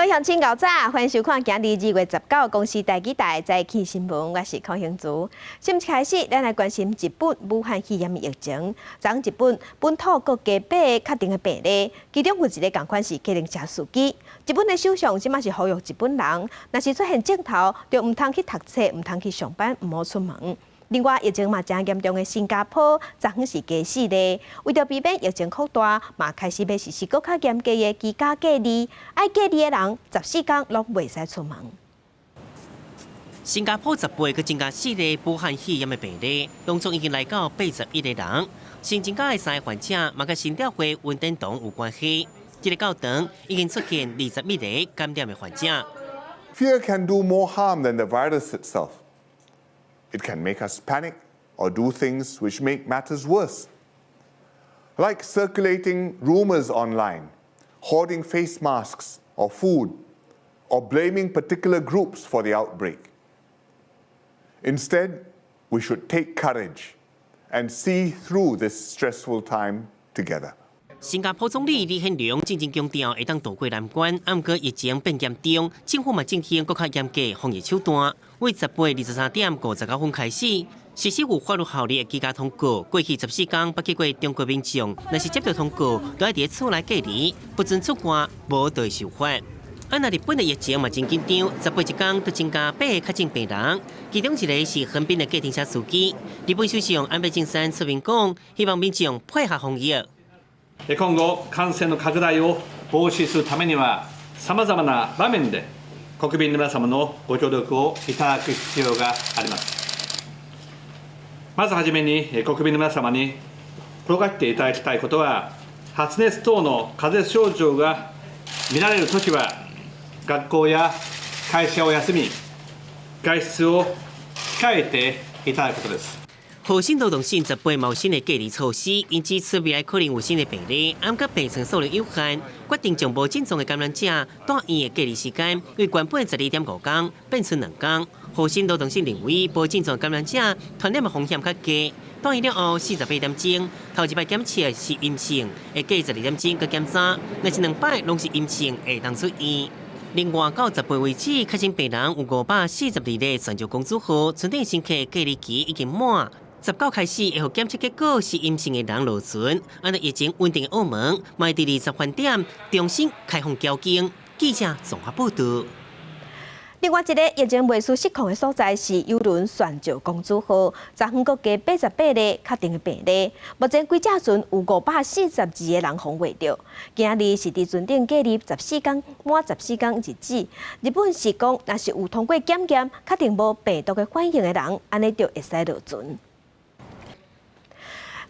位鄉親𠢕早，歡迎收看今日2月19公視台語台早起新聞，我是康興如。新聞開始，咱來關心日本武漢肺炎疫情。昨日本本土閣加八个確診的病例，其中有一个仝款是計程車司機。日本的首相這馬是呼籲日本人，若是出現症頭，就毋通去讀冊，毋通去上班，毋好出門。另外，疫情嘛誠嚴重的新加坡，昨昏是加四例，為著避免疫情擴大，嘛開始欲實施閣較嚴格的居家隔離，愛隔離的人14工攏袂使出門。新加坡十八閣增加四例武漢肺炎的病例，當中已經來到81個人。新增加的三個患者嘛佮新調回溫典堂有關係。這个教堂已經出現21個感染的患者。 Fear can do more harm than the virus itself. It can make us panic or do things which make matters worse. Like circulating rumors online, hoarding face masks or food, or blaming particular groups for the outbreak. Instead, we should take courage and see through this stressful time together. 新加坡總理李顯龍進前強調會當渡過難關，毋過疫情變嚴重，政府嘛進行閣較嚴格防疫手段。為18日23點59分開始，實施有法律效力的居家通告。過去14工捌去過中國民眾，若是接到通告，都愛佇厝內隔離，不准出外，無就會受罰。啊，若日本的疫情嘛真緊張，十八一工都增加八个確診病人，其中一个是橫濱的計程車司機。日本首相安倍晉三出面講，希望民眾配合防疫。今後感染の拡大を防止するためには、さまざまな場面で国民の皆様のご協力をいただく必要があります。まずはじめに、国民の皆様に心がけていただきたいことは、発熱等の風邪症状が見られるときは、学校や会社を休み、外出を控えていただくことです。厚生勞動省十八嘛有新的隔離措施，𪜶指出未來可能有新的病例，毋過病床數量有限，決定將無症狀的感染者蹛院的隔離時間，由原本12.5工變成2工。厚生勞動省認為，無症狀感染者傳染的風險較低，蹛院了後48點鐘，頭一擺檢測是陰性，會隔12點鐘閣檢查，若是兩擺攏是陰性，會當出院。另外，到十八為止，確診病人有542例，船上公主號船頂乘客隔離期已經滿。19開始會予檢測結果是陰性的人落船，按疫情穩定的澳門，嘛會佇20飯點重新開放交境。記者綜合報道。另外一个疫情袂輸失控的所在是郵輪璇石公主號，昨昏閣加88例確診的病例，目前規隻船有542個人予穢著。今日是佇船頂隔離十四工，滿十四工日子。日本是講，若是有通過檢驗，確定無病毒的反應的人，按呢就會使落船。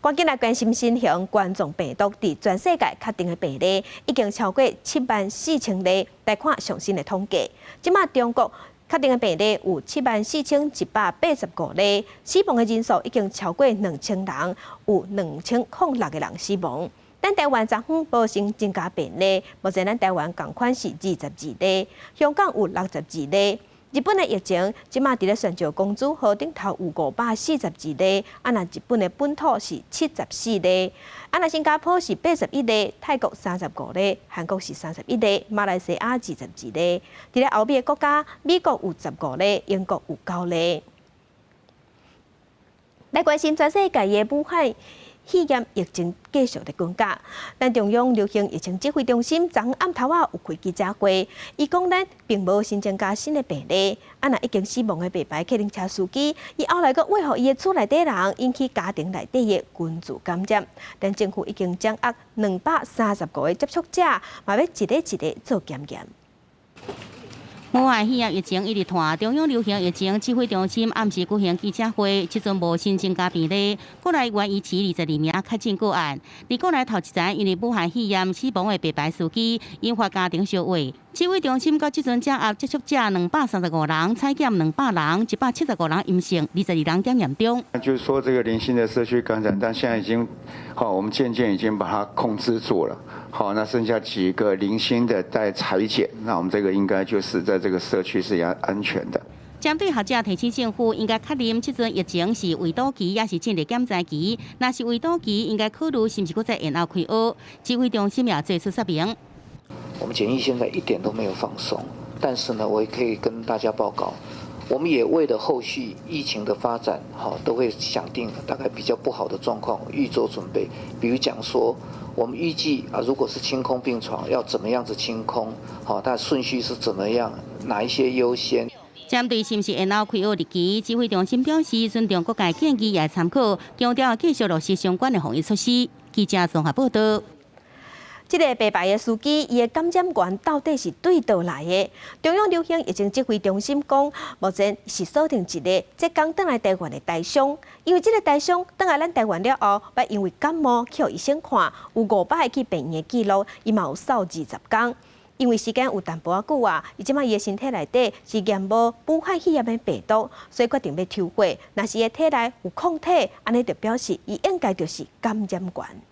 趕緊來關心新型冠狀病毒佇全世界確診的病例已經超過7萬4千例。來看上新的統計，這馬中國確診的病例有7萬4185例，死亡的人數已經超過2000人，有2006個人死亡。咱台灣昨昏無新增加病例，目前咱台灣仝款是22例，香港有62例。日本的疫情，這馬佇咧璇石公主號頂頭有542例，啊若日本的本土是74例，啊若新加坡是81例，泰國35例，韓國是31例，馬來西亞22例。佇咧歐美的國家，美國有15例，英國有九例。來關心全世界的武漢肺炎疫情繼續咧增加，咱中央流行疫情指揮中心昨暗頭仔有開記者會，伊講咱並無新增加新的病例，啊若已經死亡的白牌計程車司機，伊後來閣挖予伊的厝內底人引起家庭內底的群聚感染，咱政府已經掌握235個接觸者，嘛欲一個一個做檢驗。武漢肺炎疫情一直拖，中央流行疫情指揮中心暗時舉行記者會，這陣無新增加病例，國內原維持22名確診個案。佇國內頭一層因為武漢肺炎死亡的白牌司機，引發家庭相挖。指揮中心到這陣掌握接觸者235人，採檢200人，175人陰性，22人檢驗中。就是說，這個零星的社區感染，但現在已經，好，我們漸漸已經把它控制住了。好，那剩下幾個零星的待採檢，那我們這個應該就是在這個社區是要安全的。針對學者提醒政府，應該確認這陣疫情是圍堵期，抑是進入減災期。若是圍堵期，應該考慮是毋是閣再延後開學。指揮中心也做出說明。我們檢疫現在一點都沒有放鬆，但是呢，我也可以跟大家報告，我們也為了後續疫情的發展，哈，都會想定大概比較不好的狀況，預做準備。比如講說，我們預計啊，如果是清空病床，要怎麼樣子清空？好，它順序是怎麼樣？哪一些優先？針對是毋是延後開學日期，指揮中心表示尊重各界建議也參考，強調繼續落實相關的防疫措施。記者綜合報道。這个白牌的司機，伊的感染源到底是對佗來的？中央流行疫情指揮中心講，目前是鎖定一个浙江轉來台灣的台商，因為這个台商轉來咱台灣了後，捌因為感冒去予醫生看，有五擺去病院的記錄，伊嘛有嗽20工。因為時間有淡薄仔久啊，伊這擺伊的身體內底是驗無武漢肺炎的病毒，所以決定欲抽血。若是伊的體內有抗體，按呢就表示伊應該就是感染源。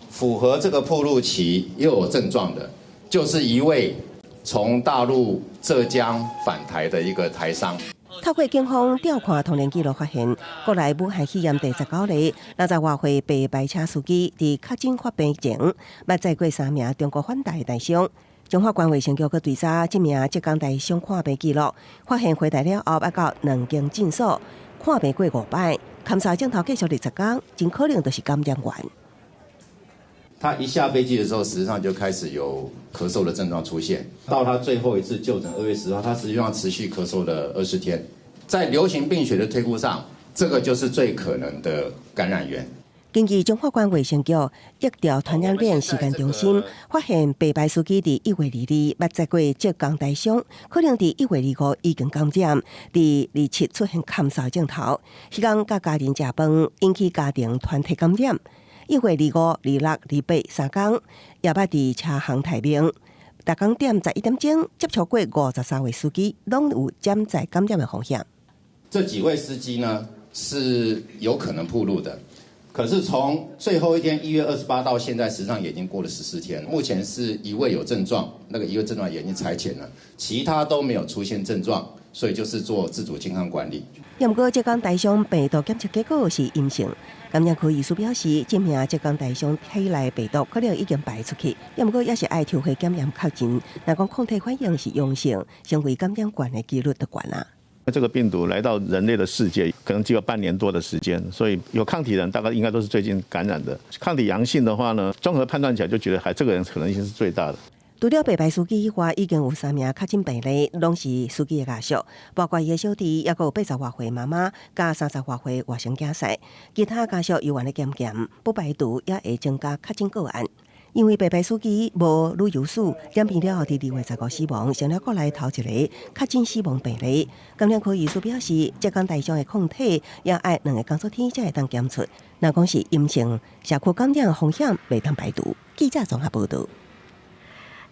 符合這個暴露期又有症狀的，就是一位從大陸浙江返台的一個台商。透過警方調看通聯記錄，發現國內武漢肺炎第19例60外歲白牌車司機，佇確診發病前，捌載過三名中國返台的台商。彰化縣衛生局閣追查這名浙江台商看病記錄，發現回台了後，捌到兩間診所看病過五擺，咳嗽症頭繼續20工，真可能就是感染源。他一下飛機的時候，實際上就開始有咳嗽的症狀出現。到他最後一次就診2月10號，他實際上持續咳嗽了20天。在流行病學的推估上，這個就是最可能的感染源。根據彰化縣衛生局疫調傳染病時間中心發現，白牌司機佇1月22捌載過浙江台商，可能佇1月25已經感染，佇27出現咳嗽症頭，彼工佮家人食飯，引起家庭團體感染。1月25、26、28三工，也捌佇車行待命。逐工踮11點鐘接觸過53位司機，攏有潛在感染的風險。這幾位司機呢是有可能暴露的，可是從最後一天1月28到現在，實際上已經過了14天。目前是一位有症狀，那個一位症狀已經採檢了，其他都沒有出現症狀，所以就是做自主健康管理。毋過，浙江台商病毒檢測結果是陰性。感染科醫師表示，這名浙江台商體內病毒可能已經排出去，毋過也是愛抽血檢驗確認。若講抗體反應是陽性，成為感染源的幾率就懸啊。那這個病毒來到人類的世界，可能只有半年多的時間，所以有抗體的人大概應該都是最近感染的。抗體陽性的話呢，綜合判斷起來就覺得還這個人可能性是最大的。除了白牌司機以外，已經有三名確診病例，攏是司機的家屬，包括伊的小弟，抑閣有80外歲媽媽，佮30外歲外甥囝婿。其他家屬猶原咧檢驗，不排除也會增加確診個案。因為白牌司機無旅遊史，染病了後佇2月15死亡，成了國內頭一个確診死亡病例。感染科醫師表示，浙江台商的抗體也愛兩個工作天才會當檢出。若講是陰性，社區感染風險袂當排除。記者綜合報導。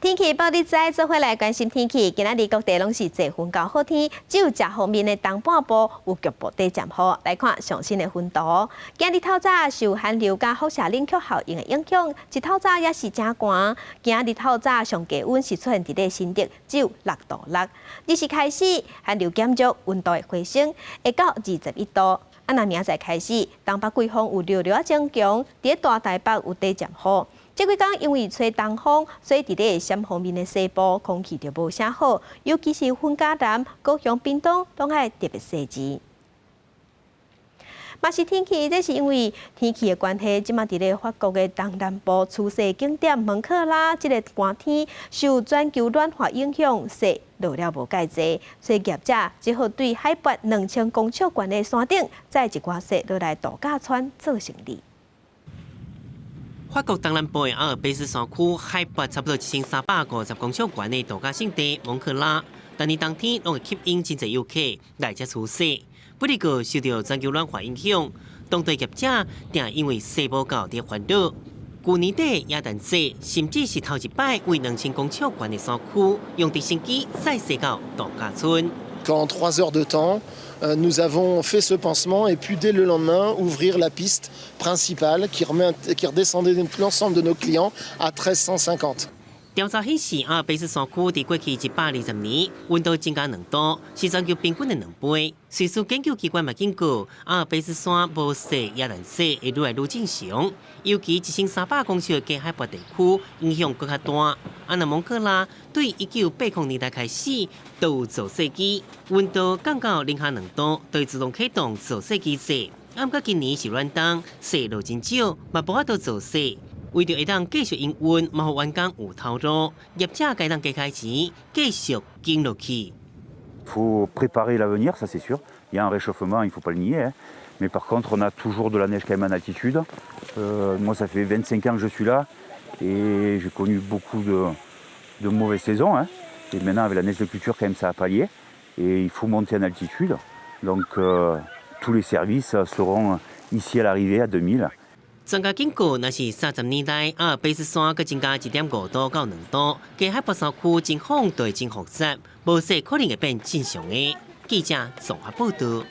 天氣報你知，做伙來關心天氣。今仔日各地攏是濟雲到好天，只有食方面的東半部有局部短暫雨。來看上新的雲圖，今日透早受寒流佮輻射冷卻效應的影響，日透早也是誠寒。今日透早上低溫是出現佇咧新竹，只有6度6。日時開始寒流減弱，溫度會回升，會到21度。啊，若明仔載開始，東北季風有弱弱仔增強，佇咧大台北有短暫雨。這幾工因為吹東風，所以佇咧暹方面的西部空氣就無啥好，尤其是雲嘉南、高雄、屏東，攏愛特別細緻。嘛是天氣，這是因為天氣的關係，這馬佇咧法國的東南部出世景點蒙克拉，這个寒天受全球暖化影響，雪落了無蓋濟，所以業者只好對海拔2000公尺懸的山頂，載一寡雪落來度假村做生意。法國東南部的阿爾卑斯山區，海拔差不多1350公尺懸的度假勝地蒙克拉，逐年冬天攏會吸引真濟遊客來遮滑雪。不過受著全球暖化影響，當地業者定因為雪無夠佇煩惱。舊年底耶誕節，甚至是頭一擺為2000公尺懸的山區，用直升機載雪到度假村。 Qu'en 3 heures de temps, nous avons fait ce pansement et puis dès le lendemain ouvrir la piste principale qui redescendait l'ensemble de nos clients à 1350. 調查顯示，阿爾卑斯山區佇過去120年溫度增加2度，是全球平均的2倍。瑞士研究機關嘛警告，阿爾卑斯山無雪也難雪會愈來愈正常，尤其1300公尺的低海拔地區影響閣較大。啊，若蒙哥拉對1980年代開始都有造雪機，溫度降到零下2度，就會自動啟動造雪機制。啊，毋過今年是暖冬，雪落真少，嘛無法度造雪。為著會當繼續營運，嘛予員工有頭路，業者該當加開錢，繼續經落去。 Faut préparer l'avenir, ça c'est sûr. Il y a un réchauffement, il ne faut pas le nier, hein. Mais par contre, on a toujours de la neige quand même en altitude. Moi, ça fait 25 ans que je suis là et j'ai connu beaucoup de mauvaises saisons, hein. Et maintenant, avec la neige de culture, quand même, ça a pallié. Et il faut monter en altitude. Donc, tous les services seront ici à l'arrivée à 2000. 專家警告，若是30年內阿爾卑斯山閣增加1.5度到2度，低海拔山區情況就會真複雜，無雪可能會變正常的。記者綜合報道。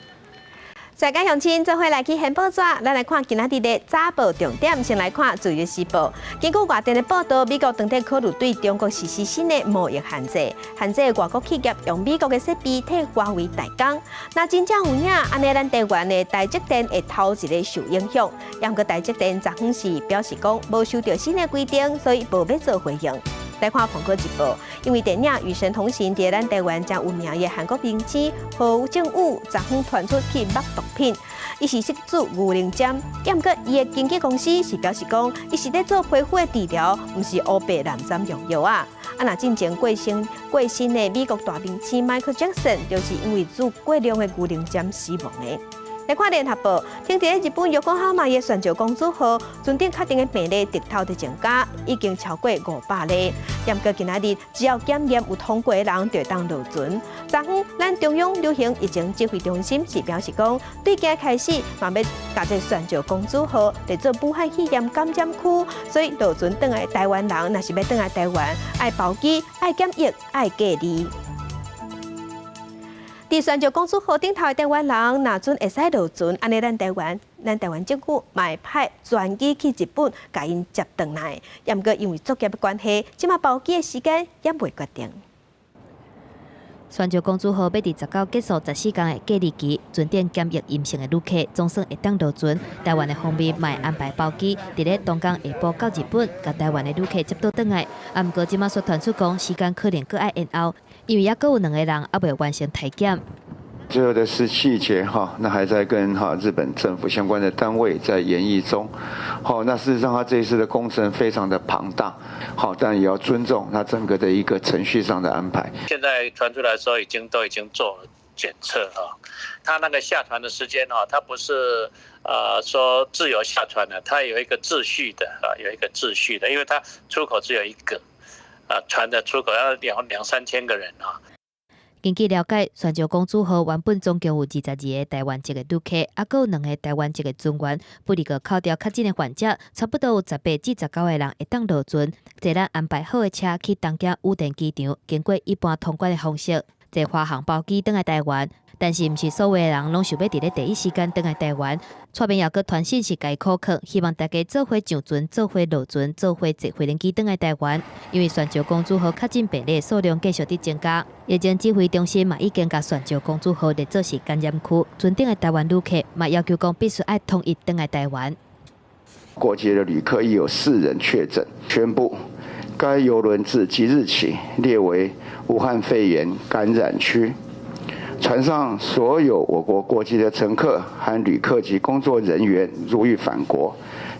大家鄉親，做伙來去掀報紙，咱來看今仔日的早報重點。先來看《自由時報》。根據外電的報道，美國當地考慮對中國實施新的貿易限制，限制外國企業用美國的設備替華為代工。若真正有影，按呢咱台灣的台積電會頭一个受影響。毋過台積電昨昏是表示講，無收到新的規定，所以無欲做回應。來看《蘋果日報》，因為電影《與神同行》佇咱台灣誠有名的韓國明星河正宇，昨昏傳出去捌毒品，伊是吸食牛奶針，毋過伊的經紀公司是表示講，伊是咧做皮膚的治療，毋是烏白濫針用藥啊。啊，若進前過身的美國大明星 Michael Jackson，就是因為注過量的牛奶針死亡的。來看聯合報，停佇日本横濱的船上公主號，船頂確診的病例直頭佇增加，已經超過500例。毋過今仔日只要檢驗有通過的人，就會當落船。昨昏，咱中央流行疫情指揮中心是表示講，對今開始嘛欲共這船上公主號列做武漢肺炎感染區，所以落船轉來台灣人，若是欲轉來台灣，愛包機、愛檢疫、愛隔離。佇船上公主號頂頭的台灣人，若準會使落船，按呢咱台灣政府嘛會派專機去日本，共𪜶接轉來。毋過因為作業的關係，這馬包機的時間猶未決定。船上公主號欲佇19結束14天的隔離期，船頂檢疫陰性的旅客總算會當落船。台灣的方面嘛會安排包機，佇咧東江下晡到日本，共台灣的旅客接倒轉來。啊，毋過這馬煞傳出講，時間可能閣愛延後，因為猶閣有兩個人猶未完成體檢。最後的是細節哈，那還在跟哈日本政府相關的單位在研議中。好，那事實上，他這一次的工程非常的龐大，好，但也要尊重他整個的一個程序上的安排。現在傳出來說已經都已經做了檢測哈，他那個下船的時間哈，他不是說自由下船的，他有一個秩序的啊，有一個秩序的，因為他出口只有一個，啊，船的出口要兩三千個人啊。根據了解，船上公主號原本總共有22個台灣籍的旅客，猶閣有兩个台灣籍的船員，不離個扣掉確診的患者，差不多有18至19個人會當落船。坐咱安排好的車去東京羽田機場，經過一般通關的方式，坐華航包機轉來台灣。但是，毋是所有的人攏想欲佇咧第一時間轉來台灣。蔡邊猶閣傳訊息共苦勸，希望大家做伙上船、做伙落船、做伙坐飛機轉來台灣。因為船上公主號確診病例數量繼續佇增加，疫情指揮中心嘛已經共船上公主號列做是感染區。船頂的台灣旅客嘛要求講必須愛統一轉來台灣。國籍的旅客已有四人確診，宣布該郵輪自即日起列為武漢肺炎感染區。船上所有我國國籍的乘客和旅客及工作人員，如欲返國，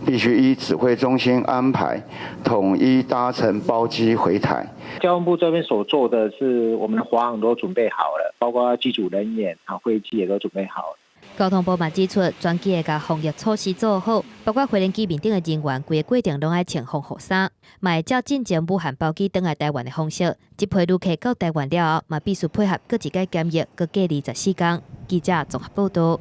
必須依指揮中心安排，統一搭乘包機回台。交通部這邊所做的是，我們華航都準備好了，包括機組人員啊、飛機也都準備好了。交通部嘛指出，專機會共防疫措施做好，包括飛行機面頂的人員，規个過程攏愛穿防護衫，嘛會照進前武漢包機轉來台灣的方式。這批旅客到台灣了後，嘛必須配合閣一擺檢疫，閣隔離14天。記者綜合報道。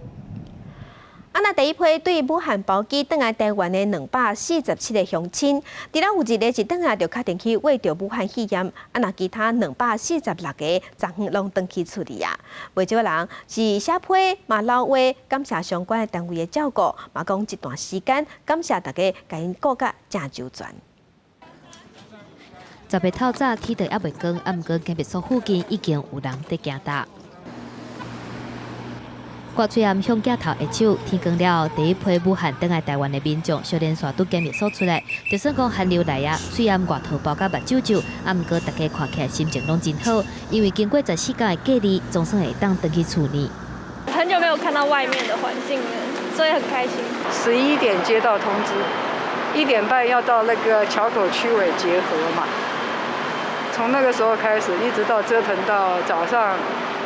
啊，那第一批對武漢包機轉來台灣的247個鄉親，除了有一个一轉來就確定去秽著武漢肺炎，啊，若其他246個，昨昏攏轉去厝裡啊。袂少人是寫批嘛留話，感謝相關的單位的照顧，嘛講這段時間感謝大家共𪜶顧甲誠周全。10日透早天都猶未光，啊，毋過檢疫所附近已經有人佇行踏。掛喙罨向鏡頭揮手，天光了後，第一批武漢轉來台灣的民眾，小連續拄檢疫所出來，就算講寒流來啊，喙罨外套包甲目睭皺，啊，毋過大家看起來心情攏真好，因為經過14天的隔離，總算會當轉去厝呢。很久沒有看到外面的環境了，所以很開心。 11點接到通知，1點半要到那個橋口區委集合嘛。從那個時候開始，一直到折騰到早上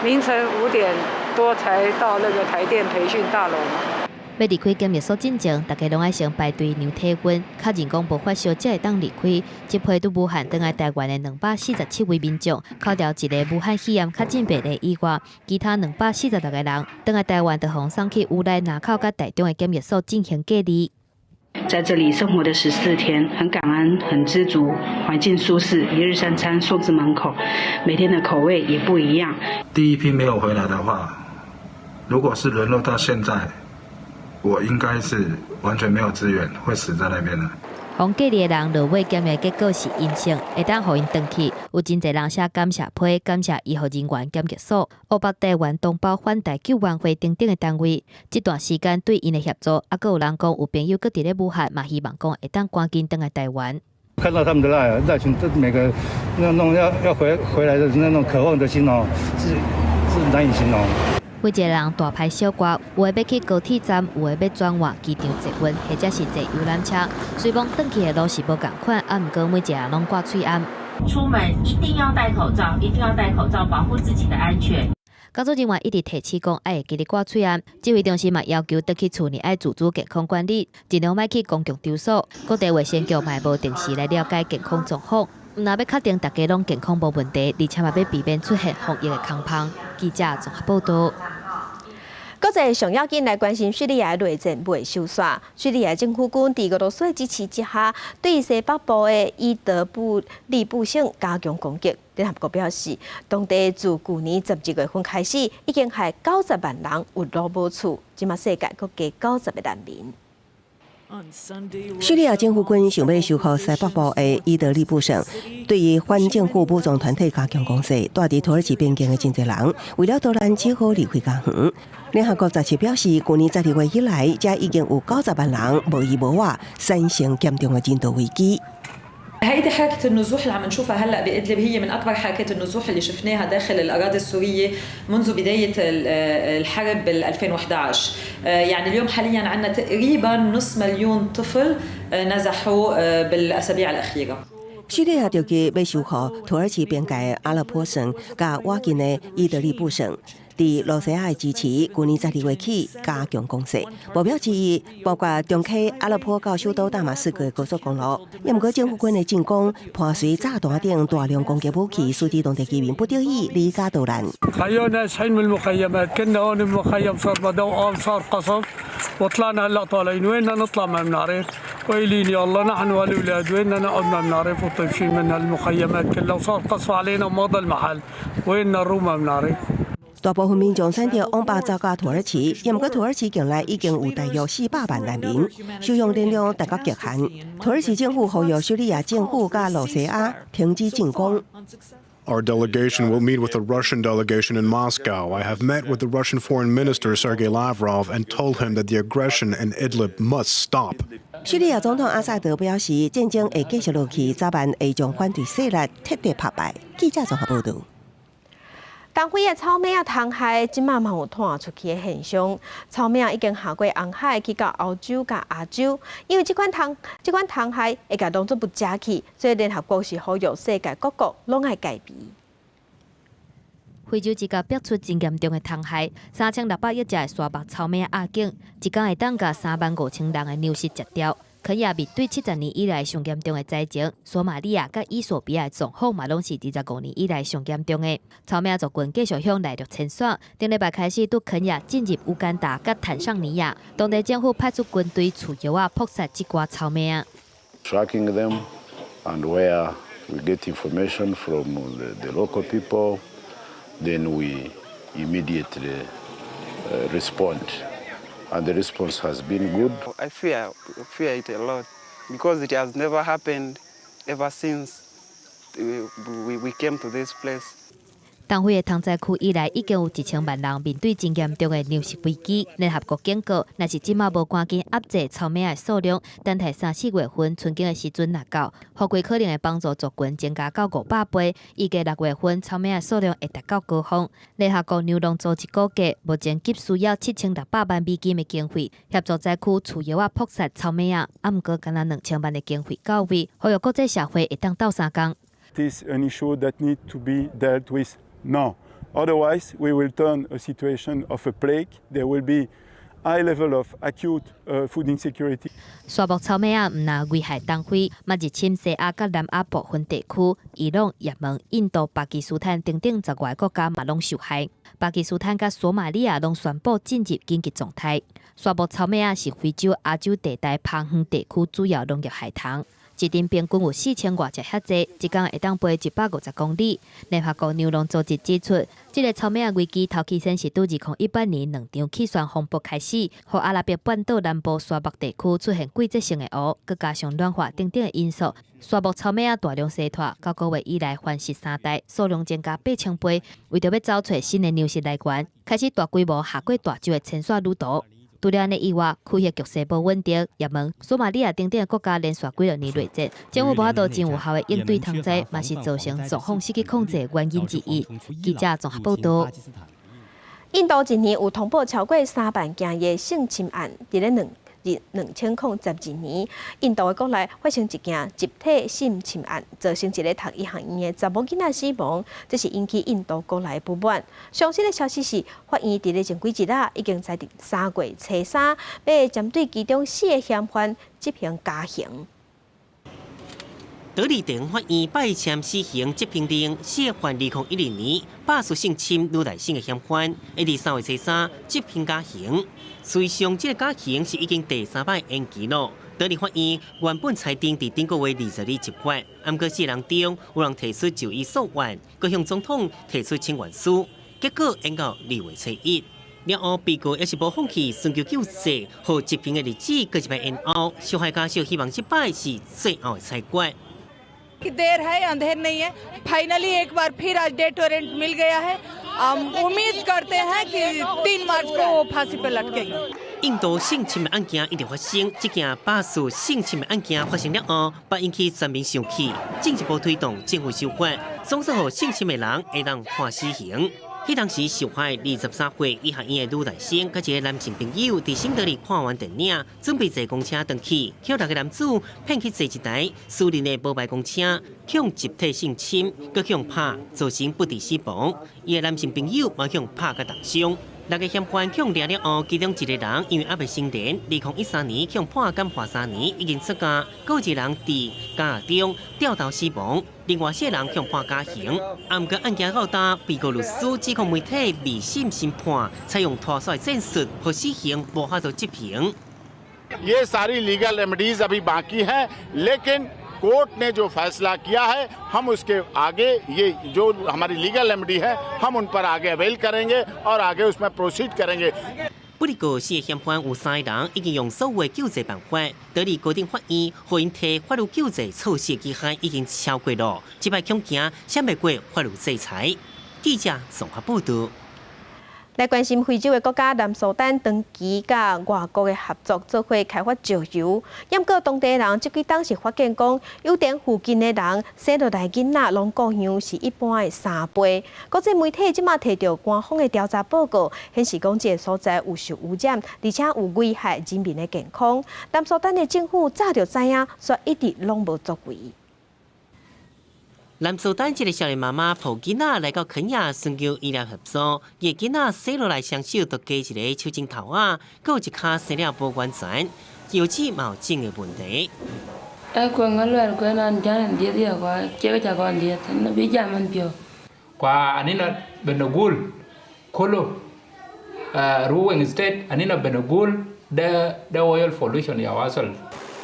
凌晨5點多才到那個台電培訓大樓嘛。欲離開檢疫所進前，大家攏愛先排隊量體溫，確認講無發燒，才會當離開。這批對武漢轉來台灣的247位民眾，扣掉一個武漢肺炎確診病例以外，其他246個人轉來台灣，就予送去烏來、林口佮台中的檢疫所進行隔離。在這裡生活的14天，很感恩，很知足，環境舒適，一日三餐送至門口，每天的口味也不一樣。第一批沒有回來的話，如果是淪落到現在，我應該是完全沒有資源，會死在那邊的。予隔離的人落尾檢驗結果是陰性，會當予𪜶轉去。有真濟人寫感謝批，感謝醫護人員、檢疫所、烏北台灣同胞反台救援會等等的單位。這段時間對𪜶的協助，啊，閣有人講有朋友閣佇咧武漢，嘛希望講會當趕緊轉來台灣。看到他們的愛，熱情，這每個那種要回來的那種渴望的心哦，是難以形容。每一個人大排小掛，有的欲去高鐵站，有的欲轉換機場捷運，或者是坐遊覽車。雖講轉去的路是無仝款，啊，毋過每一個人攏掛喙罨。出門一定要戴口罩，一定要戴口罩，保護自己的安全。工作人員一直提醒講，愛會記得掛喙罨。指揮中心嘛要求轉去厝內愛自主健康管理，盡量莫去公共場所。各地衛生局嘛無定時來了解健康狀況。毋若欲確定大家攏健康無問題，而且嘛欲避免出現防疫的空縫。記者綜合報道。國際上要緊來關心敘利亞內戰未收煞。敘利亞政府軍佇俄羅斯支持之下，對西北部的伊德布利布省加強攻擊。聯合國表示，當地自舊年12月份開始，已經害90萬人有路無厝，這馬世界閣加90個難民。敘利亞政府軍想欲收復西北部的伊德利布省，對於反政府武裝團體加強攻勢，蹛佇土耳其邊境的真濟人，為了逃難，只好離開家園。聯合國十七表示，舊年12月以來，遮已經有90萬人無依無倚，產生嚴重的人道危機。 هيدي حركة النزوح اللي عم نشوفها هلا بإدلب هي من أكبر حركات النزوح اللي شفناها داخل الأراضي السورية منذ بداية الحرب بال 2011. يعني اليوم حاليا عندنا تقريبا نص مليون طفل نزحوا بالأسابيع الأخيرة. 敘利亞著急欲收復土耳其邊界阿勒頗省佮倚近的伊德利布省。佇羅西亞的支持，舊年12月起加強攻勢，目標之一包括中溪阿勒頗到首都大馬士革的高速公路。毋過政府軍的進攻，伴隨炸彈等大量攻擊武器，使得當地居民不得已離家逃難。 نازحين من المخيمات، كنا هون بمخيم صار بدو صار قصف وطلعنا. هلا طالعين، وين نطلع ما بنعرف. ويلين يا الله، نحن والاولاد وين نقعد ما بنعرف، وطيب من المخيمات كلها وصار قصف علينا وما ضل محل، وين نروح ما بنعرف. 大部分民眾選擇往北走到土耳其，毋過土耳其境內已經有大約400萬難民，收容能量達到極限。土耳其政府呼籲敘利亞政府佮羅西亞停止進攻。 Our delegation will meet with the Russian delegation in Moscow. I have met with the Russian Foreign Minister Sergei Lavrov and told him that the aggression in Idlib must stop. 敘利亞總統阿薩德表示，戰爭會繼續落去，早晚會將反對勢力徹底拍敗。記者綜合報道。東非的草蛉仔蟲害，這馬嘛有拖出去的現象。草蛉仔已經跨過紅海去到歐洲佮亞洲，因為這款蟲害會共農作物食去，所以聯合國是呼籲世界各國攏愛戒備。非洲一個爆出真嚴重的蟲害，3600億隻的沙漠草蛉仔壓境，一工會當共3萬5千人的糧食食掉。肯亞面對70年以來上嚴重的災情，索馬里亞佮衣索比亞的狀況嘛，攏是25年以來上嚴重的。草蛉族群繼續向內陸遷徙，頂禮拜開始對肯亞進入烏干達佮坦桑尼亞，當地政府派出軍隊持藥仔撲殺這寡草蛉仔。 Tracking them and where we get information from the local people, then we immediately respond. And the response has been good. I fear it a lot because it has never happened ever since. We came to this place. 東非的蟲災區以來，已經有1000萬人面對真嚴重的糧食危機。聯合國警告，若是這馬無趕緊壓制草蛉的數量，等待三四月份春耕的時陣若到，雨季可能會幫助族群增加到500倍。預計6月份草蛉的數量會達到高峰。聯合國糧農組織估計，目前急需要7600萬美金的經費協助災區除藥仔撲殺草蛉仔，啊，毋過干焦2000萬的經費到位，呼籲國際社會會當鬥相共。 It is an issue that need to be dealt with now. Otherwise, we will turn a situation of a plague. There will be high level of acute food insecurity. 沙漠草蛉仔毋但危害東非，嘛入侵西亞佮南亞部分地區，伊朗、也門、印度、巴基斯坦等等10外個國家嘛攏受害。巴基斯坦佮索馬里亞攏宣布進入緊急狀態。沙漠草蛉仔是非洲、亞洲地帶旁遠地區主要農業害蟲。一陣平均有4000外隻遐濟，一工會當飛150公里。聯合國糧農組織指出，這个草蛉仔危機頭起先是佇2018年兩場氣旋風暴開始，予阿拉伯半島南部沙漠地區出現季節性的雨，閣加上暖化等等的因素，沙漠草蛉仔大量生脫，9個月以來繁殖三代，數量增加8000倍。為著欲找揣新的糧食來源，開始大規模跨過大洲的遷徙旅途。除了按呢以外，區域局勢無穩定，也門、索馬里亞等等的國家連續幾落年內戰，政府無法度真有效的應對蟲災，嘛是造成狀況失去控制的原因之一。記者綜合報道。印度一年有通報超過3萬件的性侵案，佇咧2012年，印度的國內發生一件集體性侵案，造成一个讀醫學院的查某囡仔死亡，這是引起印度國內不滿。上新的消息是，法院佇咧前幾日啊，已經裁定3月初三，欲針對其中四个嫌犯執行絞刑。德里地方法院擺簽死刑執行令，四个犯2012年罷事性侵女大生的嫌犯，會佇3月初三執行絞刑。事實上，這个絞刑是已經第三擺延期咯。德里法院原本裁定佇頂個月22日執法，毋過四人中有人提出就醫訴願，閣向總統提出請願書，結果延到2月初一。了後，被告猶是無放棄尋求救濟予執行的日子，閣一擺延後。受害家屬希望這擺是最後的裁決。 देर है, अंधेर नहीं है। फाइनली एक बार फिर आज death warrant मिल गया है। हम उम्मीद करते हैं कि 3 मार्च को वो फांसी पे लटकेंगे। 印度性侵的案件一直發生，這件罷事性侵的案件發生了後，嘛引起全民生氣，進一步推動政府修法，總算予性侵的人會當判死刑。彼當時受害23歲醫學院的女大生，佮一个男性朋友佇新德里看完電影，準備坐公車轉去，予六个男子騙去坐一台私人的無牌公車，予集體性侵，閣予拍，造成不治死亡。伊的男性朋友嘛予拍甲重傷。六个嫌犯予掠了後，其中一个人因為猶未成年，2013年予判監罰3年，已經出監；閣有一个人佇監獄中吊頭死亡。另外四个人予判絞刑。啊，毋過案件到今，被告律師指控媒體未審先判，採用拖甩戰術，予死刑無法度執行。 ये सारी लीगल रेमेडीज अभी बाकी है, लेकिन कोर्ट ने जो फैसला किया है, हम उसके आगे ये जो हमारी लीगल रेमेडी है, हम उन पर आगे अवेल करेंगे और आगे उसमें प्रोसीड करेंगे。不過，四个嫌犯有三个人已經用所有的救濟辦法，德里高等法院予𪜶提法律救濟措施的期限已經超過咯，這擺恐驚閃袂過法律制裁。記者綜合報道。來關心非洲的國家南蘇丹長期佮外國的合作，做伙開發石油。毋過當地人這幾冬是發現講，油田附近的人生落來囡仔攏故鄉是一般的3倍。國際媒體這馬提著官方的調查報告，顯示講這个所在有受污染，而且有危害人民的健康。南蘇丹的政府早就知影，卻一直攏無作為。南蘇丹這个少年媽媽抱囡仔來到肯亞尋求醫療協助，伊的囡仔生落來雙手都加一个手指頭仔，閣有一跤生了無完全，腰子嘛有種的問題。哎，關個亂關那家人爹爹個，這個家個爹，那比家們表。 Kwa anina بنقول كله Ruweng State anina بنقول ده oil pollution يا واصل.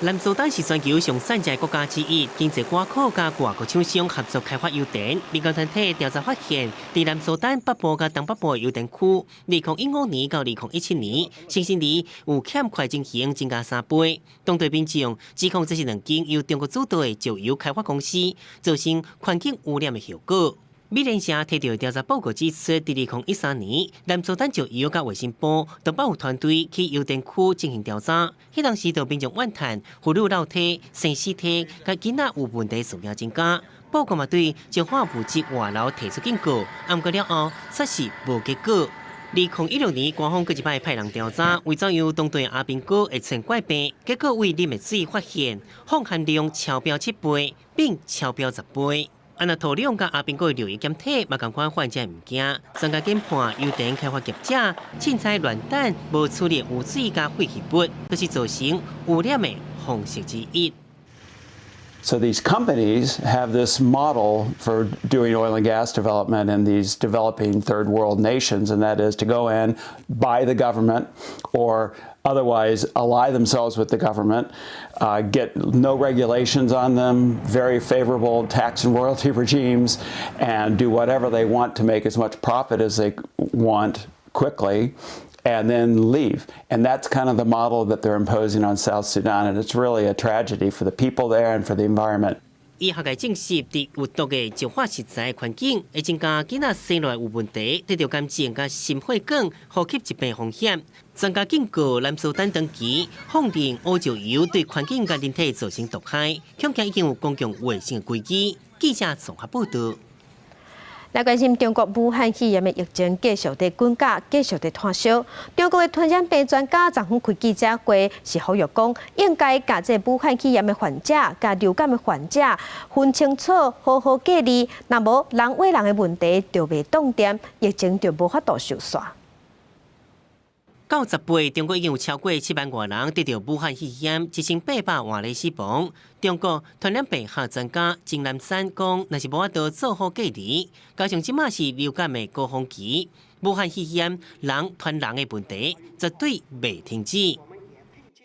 南蘇丹是全球上散食的國家之一，經濟寡靠佮外國廠商合作開發油田。民間團體調查發現，佇南蘇丹北部佮東北部的油田區，2015年到2017年，生產力有欠缺情形增加3倍。當地民眾指控這是兩間由中國主導的石油開發公司造成環境污染的後果。美聯社提著調查報告指出，佇2013年，南蘇丹石油佮衛生部都捌有團隊去油田區進行調查，彼當時就民眾怨嘆婦女落體、生屍體佮囡仔有問題數量增加。報告嘛對石化物質外流提出警告，毋過了後煞是無結果。2016年，官方閣一擺派人調查，為走由當地阿兵哥會出怪病，結果為啉的水發現汞含量超標7倍，砒超標10倍。啊，若土壤佮阿兵哥的尿液檢體嘛仝款發現這物件，專家研判油田開發業者凊彩亂擲無處理污水佮廢棄物，都是造成污染的方式之一。 So these companies have this model for doing oil and gas development in these developing third world nations, and that is to go in, buy the government, or otherwise ally themselves with the government, get no regulations on them, very favorable tax and royalty regimes, and do whatever they want to make as much profit as they want quickly and then leave. And that's kind of the model that they're imposing on South Sudan, and it's really a tragedy for the people there and for the environment. 醫學界證實，佇有毒的石化食材環境，會增加囡仔生落來有問題，得著癌症佮心血管、呼吸疾病風險。專家警告，南蘇丹長期放任烏石油對環境佮人體造成毒害，恐驚已經有公共衛生的危機。記者綜合報道。來關心中國武漢肺炎的疫情繼續佇滾價，繼續佇湠燒。中國的傳染病專家昨昏開記者會，是呼籲講，應該共這武漢肺炎的患者、佮流感的患者分清楚，好好隔離。若無人囈人的問題就袂擋斷，疫情就無法度收煞。到18，中國已經有超過7萬外人得著武漢肺炎，1800外例死亡。中國傳染病學專家鍾南山講，若是無法度做好隔離，加上這馬是流感的高峰期，武漢肺炎人傳人的問題絕對袂停止。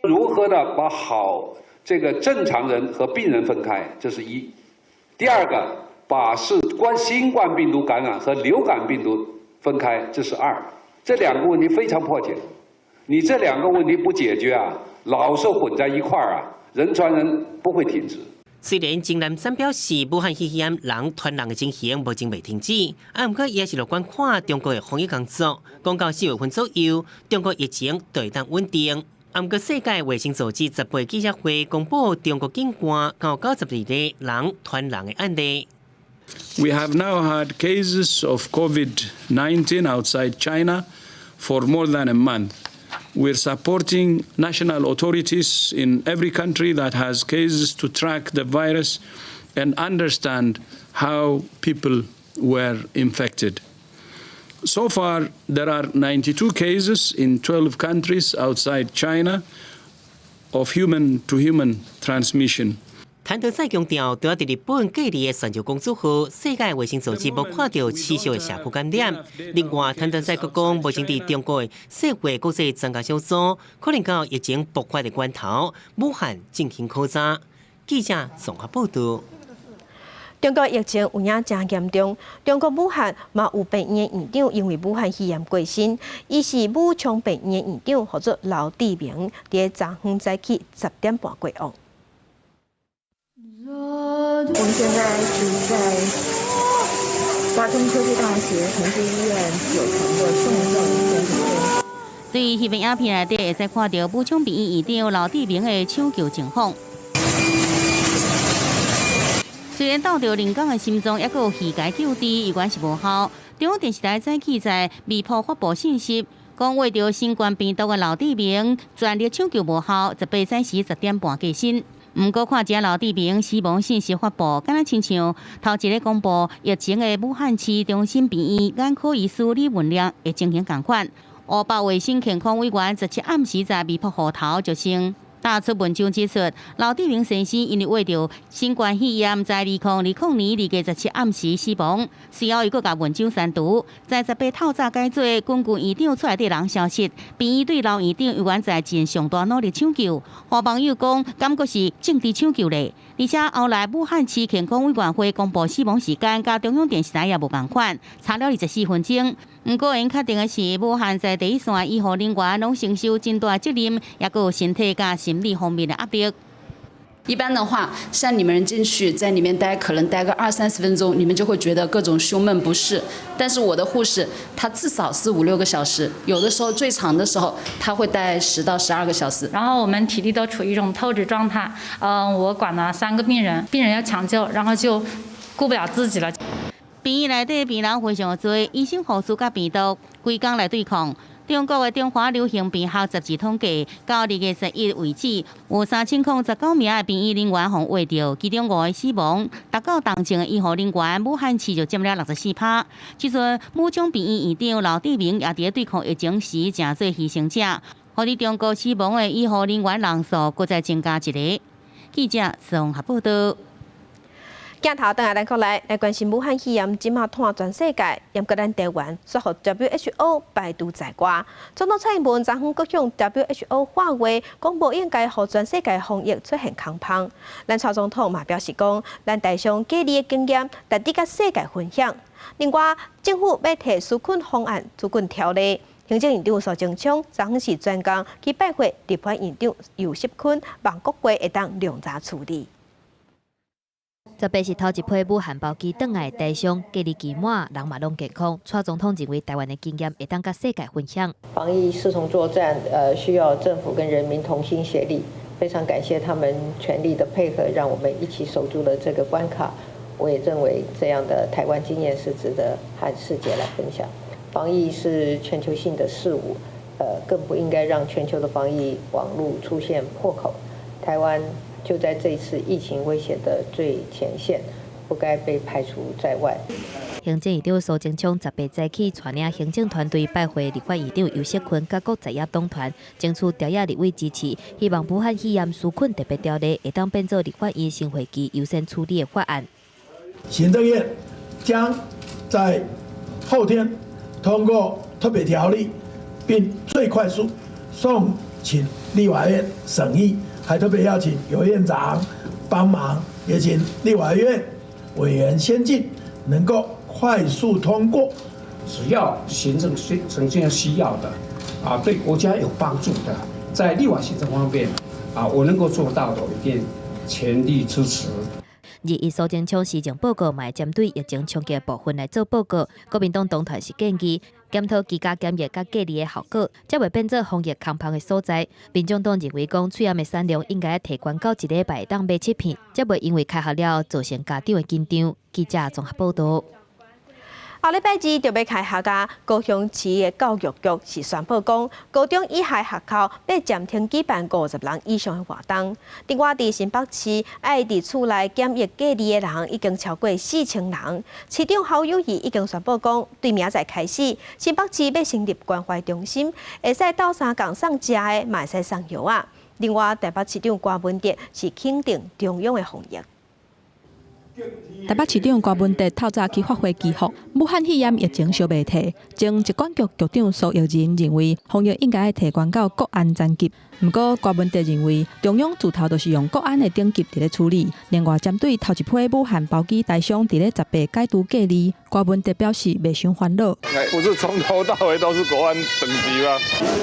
如何的把好這個正常人和病人分開，這是一。第二個，把是冠新冠病毒感染和流感病毒分開，這是二。這兩個問題非常迫切，你這兩個問題不解決啊，老是混在一塊兒啊，人傳人不會停止。雖然鍾南山表示，武漢肺炎人傳人的情形目前未停止，啊，毋過伊也是樂觀看中國的防疫工作，講到4月份左右，中國疫情就會當穩定。啊，毋過世界衛生組織18記者會公布中國境外有92例人傳人的案例。 We have now had cases of COVID-19 outside China for more than a month. We're supporting national authorities in every country that has cases to track the virus and understand how people were infected. So far, there are 92 cases in 12 countries outside China of human to human transmission. 譚德塞強調，除了佇日本隔離的全球公主號，世界衛生組織無看著持續的社區感染。另外，譚德塞閣講，目前佇中國的世衛國際專家小組可能到疫情爆發的關頭，武漢進行考察。記者綜合報道。中國疫情有影誠嚴重，中國武漢嘛有病院的院長因為武漢肺炎過身，伊是武昌病院的院長，號做劉智明，佇昨昏早起10點半過往。我們現在是在華中科技大學同濟醫院9層的重症監護中。對翕的影片內底會使看著武昌病院院長劉智明的搶救情況。雖然鬥著人工的心臟，猶閣有氣共救治，依然是無效。中央電視台早起在微博發布信息，講患著新冠病毒的劉智明全力搶救無效，18早時10點半過身。毋過看這劉智明死亡信息發布，敢若親像頭一个公布疫情的武漢市中心病院眼科醫師李文亮的情形仝款。湖北衛生健康委員17暗時在微博戶頭就稱，大出文章指出，劉智明先生因為患著新冠肺炎，在2020年2月17暗時死亡。隨後，伊閣共文章刪除。在十八透早改做根據院長出來的人消息，病院對劉院長猶原在盡上大努力搶救。予網友講，感覺是政治搶救咧。而且後來武漢市健康委員會公布死亡時間，佮中央電視台也無仝款，差了24分鐘。毋過，𪜶確定的是，武漢在第一線醫護人員攏承受真大責任，也閣有身體佮心理方面的壓力。一般的話，像你們進去在裡面待，可能待個二三十分鐘，你們就會覺得各種胸悶不適。但是我的護士，他至少是五六個小時，有的時候最長的時候，他會待10到12個小時。然後我們體力都處於一種透支狀態。我管了三個病人，病人要搶救，然後就顧不了自己了。病院內底病人非常濟，醫生、護士佮病毒規工來對抗。中國的中華流行病學雜誌統計，到2月11為止，有3019名的病醫人員予穢著，其中五个死亡。達到重症的醫護人員，武漢市就佔了64%。這陣武昌病院院長劉智明也佇對抗疫情時，成做犧牲者，予佇中國死亡的醫護人員人數，閣再增加一个。記者綜合報道。鏡頭轉來咱國內來關心武漢肺炎，這馬湠全世界，毋過咱台灣煞予 WHO 排除在外。總統蔡英文昨昏閣向 WHO 喊話，講無應該予全世界防疫出現空縫。咱蔡總統嘛表示講，咱台商隔離的經驗，值得佮世界分享。另外，政府欲提紓困方案、紓困條例，行政院長蘇貞昌昨昏是專工去拜會立法院長游錫堃，望國會會當量早處理。十八是頭一批武漢包機轉來台商，隔離期滿，人嘛攏健康。蔡總統認為台灣的經驗會當佮世界分享。防疫視同作戰，需要政府跟人民同心協力。非常感謝他們全力的配合，讓我們一起守住了這個關卡。我也認為這樣的台灣經驗是值得和世界來分享。防疫是全球性的事務，更不應該讓全球的防疫網路出現破口。台灣就在這次疫情威脅的最前線，不該被排除在外。行政院長蘇貞昌十八早起帶領行政團隊拜會立法院長游錫堃佮各在野黨團，爭取朝野立委支持，希望武漢肺炎紓困特別條例會當變做立法院新會期優先處理的法案。行政院將在後天通過特別條例，並最快速送請立法院審議。還特別邀請游院長幫忙，也請立法院委員先進，能夠快速通過。只要行政需行政需要的，啊，對國家有幫助的，在立法行政方面，啊，我能夠做到的，我一定全力支持。二一蘇貞昌施政報告嘛會針對疫情衝擊部分來做報告。國民黨黨團是建議檢討居家檢疫佮隔離的效果，才袂變做防疫空縫的所在。民眾黨認為講，喙罨的產量應該提懸到一禮拜會當買七片，才袂因為開學了造成家長的緊張。記者綜合報道。後禮拜二就欲開學矣，高雄市的教育局是宣布講，高中以下學校欲暫停舉辦50人以上的活動。另外，佇新北市愛佇厝內檢疫隔離的人已經超過4000人。市長侯友宜已經宣布講，對明仔載開始，新北市欲成立關懷中心，會使鬥相共送食的，嘛會使送藥仔。另外，台北市長柯文哲是肯定中央的防疫。台北市長柯文哲透早去發揮祈福，武漢肺炎疫情燒袂退。前疾管局局長蘇益仁認為，防疫應該提懸到國安層級。毋過，柯文哲認為中央自頭就是用國安的等級佇咧處理。另外，針對頭一批武漢包機台商佇咧十八解除隔離，柯文哲表示袂傷煩惱。不是從頭到尾都是國安等級嗎？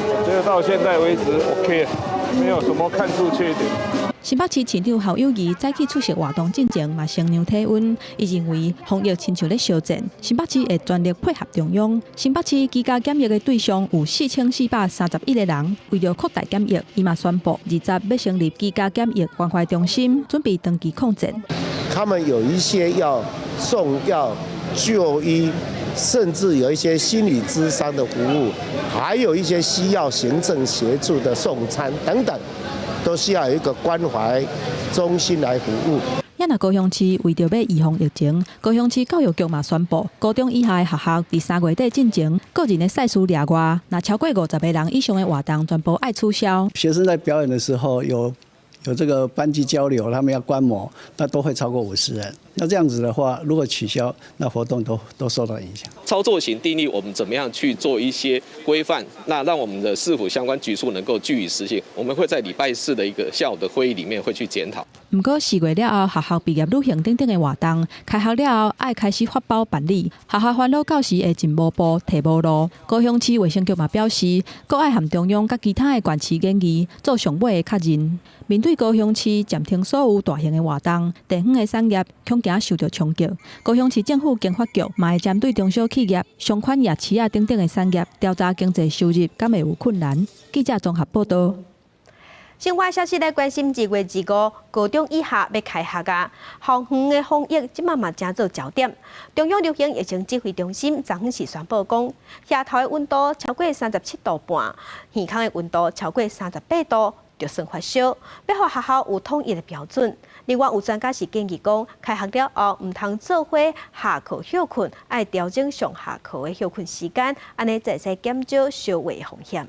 我覺得到現在為止 OK，沒有什麼看出缺點。新北市市長侯友宜早起出席活動進前，嘛先量體溫。伊認為防疫親像咧相戰，新北市會全力配合中央。新北市居家檢疫的對象有4431個人，為著擴大檢疫，伊嘛宣布20欲成立居家檢疫關懷中心，準備長期抗戰。他們有一些要送藥、就醫，甚至有一些心理諮商的服務，還有一些需要行政協助的送餐等等。都需要有一個關懷中心來服務。也若高雄市為著欲預防疫情，高雄市教育局嘛宣布，高中以下的學校佇3月底進前，個人的賽事例外，若超過50個人以上的活動，全部愛取消。學生在表演的時候有這個班級交流，他們要觀摩，那都會超過50人。那這樣子的話，如果取消，那活動都受到影響。操作型訂立，我們怎麼樣去做一些規範？那讓我們的市府相關局處能夠據以實行。我們會在禮拜四的一個下午的會議裡面會去檢討。毋過4月了後，學校畢業旅行等等的活動，開學了後愛開始發包辦理。學校煩惱到時會進無步、退無路。高雄市衛生局嘛表示，閣愛和中央佮其他的縣市研議，做上尾的確認。面對高雄市暫停所有大型的活動，地方的產業恐驚受著衝擊。高雄市政府經發局嘛會針對中小企業、商圈夜市仔等等的產業，調查經濟收入敢會有困難。記者綜合報導。新聞消息來關心，2月25高中以下欲開學啊，校園的防疫這馬嘛成做焦點。中央流行疫情指揮中心昨昏時宣布講，額頭的溫度超過37.5度，耳孔的溫度超過38度，就算發燒，欲予學校有統一的標準。另外有專家是建議講，開學了後毋通做伙下課歇睏，愛調整上下課的歇睏時間，按呢才會使減少相話風險。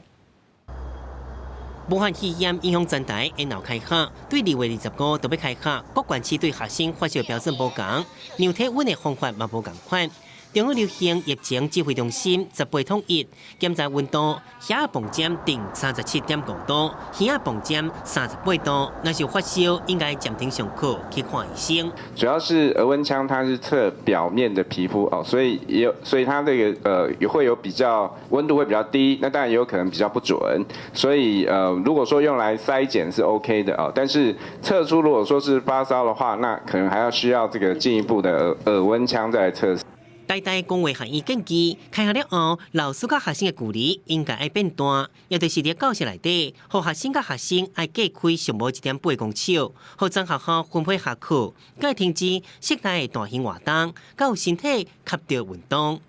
武漢肺炎影響全台，延後開學，對2月25就欲開學，各縣市對學生發燒標準無仝，量體溫的方法嘛無仝款。中央流行疫情指揮中心18統一檢查溫度，額仔磅針定37.5度，耳仔磅針38度。若是有發燒，應該暫停上課去看醫生。主要是額溫槍，它是測表面的皮膚哦，所以也有，所以它這個也會有比較溫度會比較低，那當然也有可能比較不準。所以如果說用來篩檢是 OK 的哦，但是測出如果說是發燒的話，那可能還要需要這個進一步的耳溫槍再來測試。台大公衛學院建議，開學了後，老師佮學生的距離應該愛變大，也就是佇教室內底，予學生佮學生愛隔開上無1.8公尺，予全學校分配下課，閣停止室內的大型活動，佮有身體吸著運動。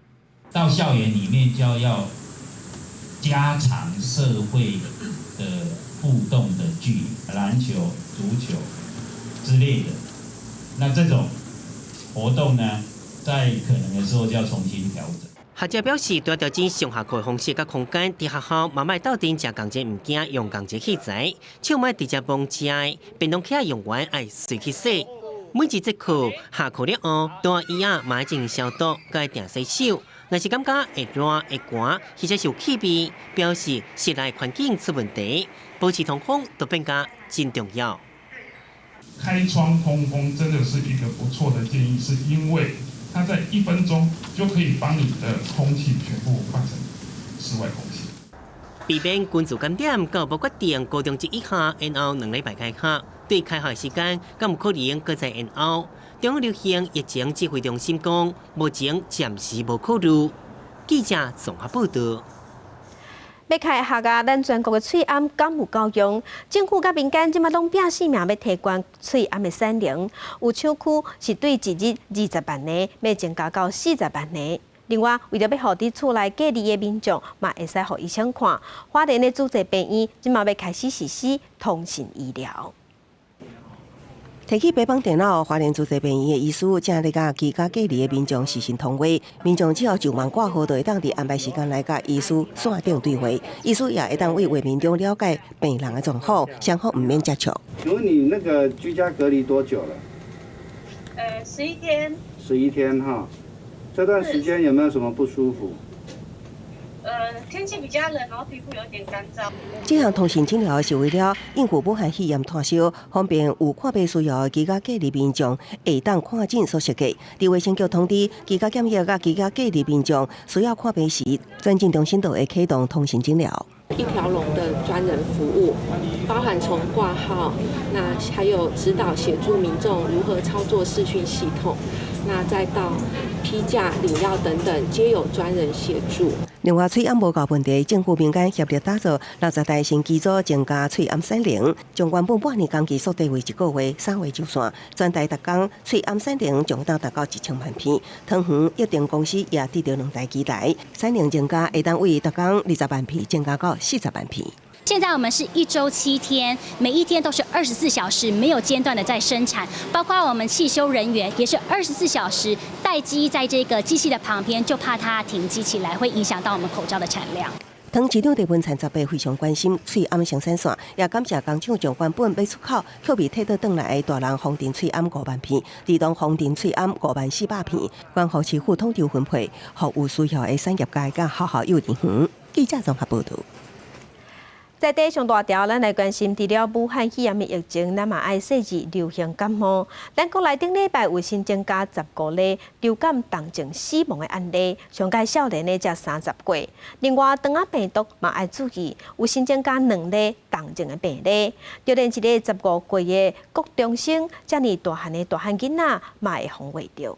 到校園裡面就要加長社會的互動的距離，籃球、足球之類的，那這種活動呢？在可能的時候就要重新調整。學者表示，除調整上下課的方式佮空間，佇學校嘛莫鬥陣食仝一个物件，用仝一個器材，手莫直接摸食的，便當盒用完愛隨去洗。每一節課下課了後，桌椅仔嘛愛進行消毒，閣愛定洗手。若是感覺會熱會寒，或者是有氣味，表示室內環境出問題，保持通風都變甲真重要。開窗通風真的是一個不錯的建議，是因為它在1分鐘就可以幫你的空氣全部換成室外空氣。避免群聚感染，教育部決定高中職以下延後2禮拜開學，對開學時間敢有可能閣再延後。中央流行疫情指揮中心講，目前暫時無考慮。記者綜合報導。欲開學啊！咱全國的喙罨敢有夠用？政府佮民間這馬攏拚性命欲提懸喙罨的產能。有廠區是對一日20萬個，欲增加到40萬個。另外，為著欲予佇厝內隔離的民眾，嘛會使予醫生看。花蓮的主治病院這馬欲開始實施通訊醫療。提起白板電腦，花蓮主治病院的醫師正咧佮居家隔離的民眾視訊通話，民眾只要上網掛號，就會當佇安排時間來佮醫師線頂對話。醫師也會當佇畫面中了解病人的狀況，雙方毋免接觸。請問你那個居家隔離多久了？11天。11天哈，這段時間有沒有什麼不舒服？天氣比較冷，然後皮膚有點乾燥。這項通訊診療是為了應付武漢肺炎湠燒，方便有看病需要的居家隔離民眾會當看診所設計。佇衛生局通知，居家檢疫佮居家隔離民眾需要看病時，轉診中心就會啟動通訊診療。一條龍的專人服務，包含從掛號，那還有指導協助民眾如何操作視訊系統，那再到批價、領藥等等，皆有專人協助。另外，喙罨無夠問題，政府民間協力打造60台新機組，增加喙罨產能，將原本半年工期縮短為一個月，3月就線，全台逐工喙罨產能將當達到1000萬片。桃園益定公司也得著兩台機台，產能增加會當為逐工20萬片增加到40萬片。現在我們是一週7天，每一天都是24小時沒有間斷的在生產，包括我們汽修人員也是24小時待機在這個機器的旁邊，就怕它停機起來會影響到我們口罩的產量。湯市長鄭文燦18非常關心喙罨生產線，也感謝工廠將原本欲出口卻被退倒轉來的大人防塵喙罨5萬片、兒童防塵喙罨5萬400片，關予市府統籌分配，予有需要的產業界佮學校幼兒園。記者綜合報導。在地上大條，咱來關心除了武漢肺炎的疫情，咱嘛愛細緻流行感冒。咱國內頂禮拜有新增加15例流感重症死亡的案例，上蓋少年的才30歲。另外，腸仔病毒嘛愛注意，有新增加兩例重症的病例，就連一个15歲的國中生，遮爾大漢的大漢囡仔嘛會予穢著。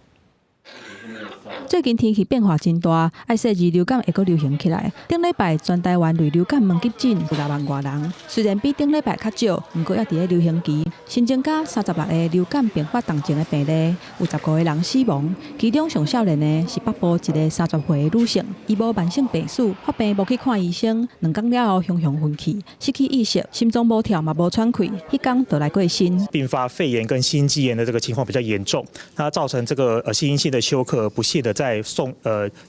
最近天氣變化真大，愛細緻流感會閣流行起來。頂禮拜全台灣類流感問急診有6萬外人，雖然比頂禮拜較少，毋過猶佇咧流行期。新增加36個流感併發重症的病例，有15個人死亡。其中上少年的是北部一个30歲的女性，伊無慢性病史，發病無去看醫生，2工了後雄雄昏去，失去意識，心臟無跳嘛無喘氣，彼工就來過身。併發肺炎跟心肌炎的這個情況比較嚴重，那造成這個心因性的休克，不幸的在送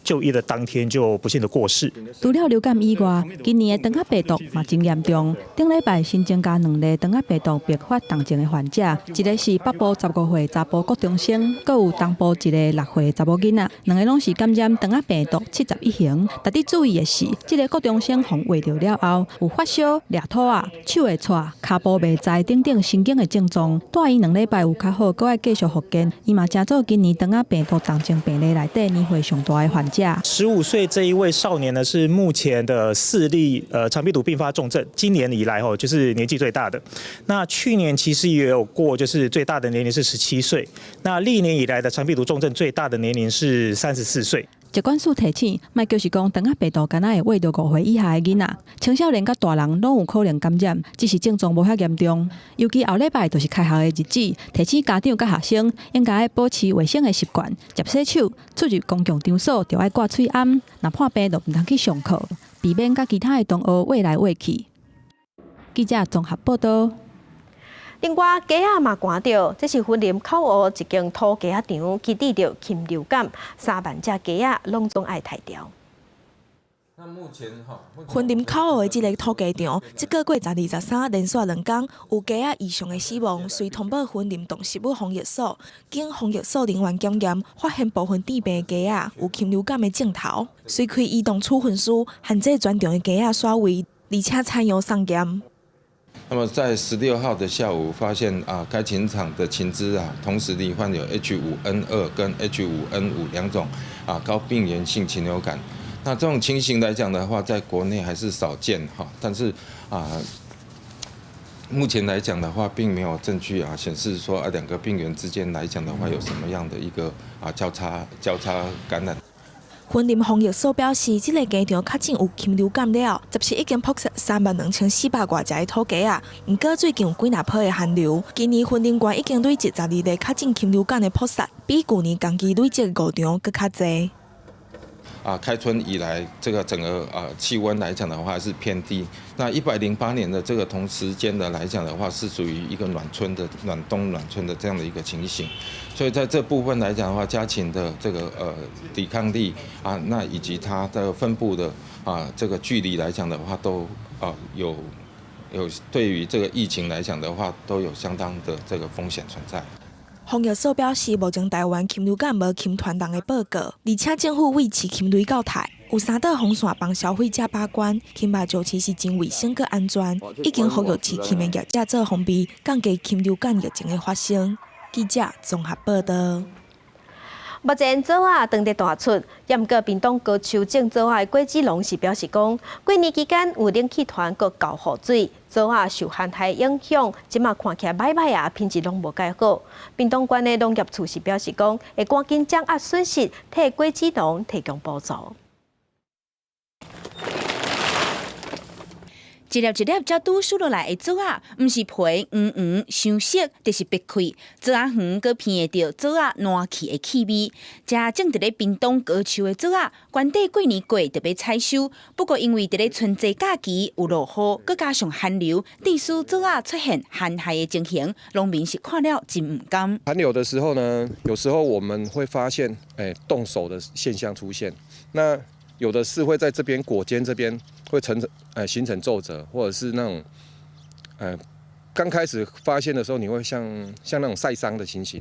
就醫的當天就不幸的過世。除了流感以外，今年的腸仔病毒嘛真嚴重。頂禮拜新增加兩例腸仔病毒併發重症的患者，一個是北部15歲查埔國中生，閣有東部一个6歲查某囡仔，兩个攏是感染腸仔病毒71型。值得注意的是，這个國中生予穢著了後，有發燒、掠肚仔、手會掣、跤步袂在等等神經的症狀。蹛醫2禮拜有較好，閣愛繼續復健。伊嘛成做今年腸仔病毒重症病例內底年歲上大的患者。 15歲這一位少年呢，是目前的四例腸病毒併發重症，今年以來吼就是年紀最大的。那去年其實也有過，就是最大的年齡是17歲。那歷年以來的腸病毒重症最大的年齡是34歲。疾管署提醒，莫就是講腸仔病毒敢若會穢著5歲以下的囡仔，青少年佮大人攏有可能感染，只是症狀無遐嚴重。尤其後禮拜就是開學的日子，提醒家長佮學生應該愛保持衛生的習慣，捷洗手，出入公共場所就愛掛喙罨，若破病就毋通去上課，避免佮其他的同學穢來穢去。記者綜合報道。另外，雞仔嘛寒著，這是雲林口湖一間土雞仔場，起得著禽流感，3萬隻雞仔攏總愛刣掉。雲林口湖的這个土雞場，這個月12、13連續2工有雞仔異常的死亡，隨通報雲林動植物防疫所，經防疫所人員檢驗，發現部分致病的雞仔有禽流感的症頭，隨開移動處分師限制全場的雞仔徙位，而且採樣送檢。那麼在16號的下午，發現啊，該禽場的禽隻啊，同時罹患有 H5N2 跟 H5N5 兩種啊高病原性禽流感。那這種情形來講的話，在國內還是少見哈。但是啊，目前來講的話，並沒有證據啊顯示說啊兩個病原之間來講的話有什麼樣的一個啊交叉感染。雲林防疫所表示，這个雞場確診有禽流感了，17已經撲殺3萬2400外隻的土雞仔。毋過最近有幾若波的寒流，今年雲林縣已經累積12例確診禽流感的撲殺，比舊年同期累積五場閣較濟。啊，開春以來，這個整個啊氣溫來講的話是偏低。那108年的這個同時間的來講的話，是屬於一個暖春的暖冬暖春的這樣的一個情形。所以在這部分來講的話，家禽的這個抵抗力啊，那以及它的分布的啊這個距離來講的話，都啊有對於這個疫情來講的話，都有相當的這個風險存在。防疫所表示，目前台灣禽流感無禽傳人的報告，而且政府維持禽類到刣，有三道防線幫消費者把關，禽肉石飼是真衛生閣安全，已經呼籲飼禽的業者做防備，降低禽流感疫情的發生。記者綜合報道。目前棗仔當咧大出，也毋過屏東高丘種棗仔的果子農是表示講，過年期間有冷氣團閣厚雨水，棗仔受寒害影響，這馬看起來䆀䆀啊，品質攏無蓋好。屏東縣的農業處是表示講，會趕緊掌握損失，替果子農提供補助。一粒一粒才拄輸落來的棗仔，毋是皮黃黃傷色，就是白開。棗仔園閣鼻會著棗仔爛去的氣味。這種佇咧屏東高樹的棗仔，原底過年過就欲採收，不過因為佇咧春節假期有落雨，閣加上寒流，致使棗仔出現寒害的情形，農民是看了真毋甘。寒流的時候呢，有時候我們會發現，凍手的現象出現。那有的是會在這邊果尖這邊會形成皺褶，或者是那種，剛開始發現的時候，你會像那種曬傷的情形，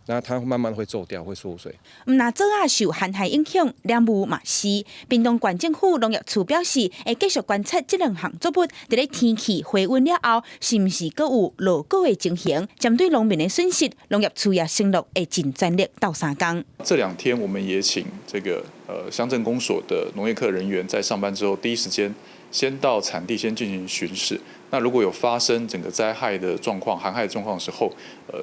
那它慢慢會皺掉，會縮水。毋但棗仔受寒害影響，蓮霧嘛是。屏東縣政府農業處表示，會繼續觀察這兩項作物，佇咧天氣回溫了後，是毋是閣有落果的情形？針對農民的損失，農業處也承諾會盡全力鬥相共。這兩天我們也請這個鄉鎮公所的農業科人員在上班之後，第一時間先到產地先進行巡視。那如果有發生整個災害的狀況、寒害狀況的時候，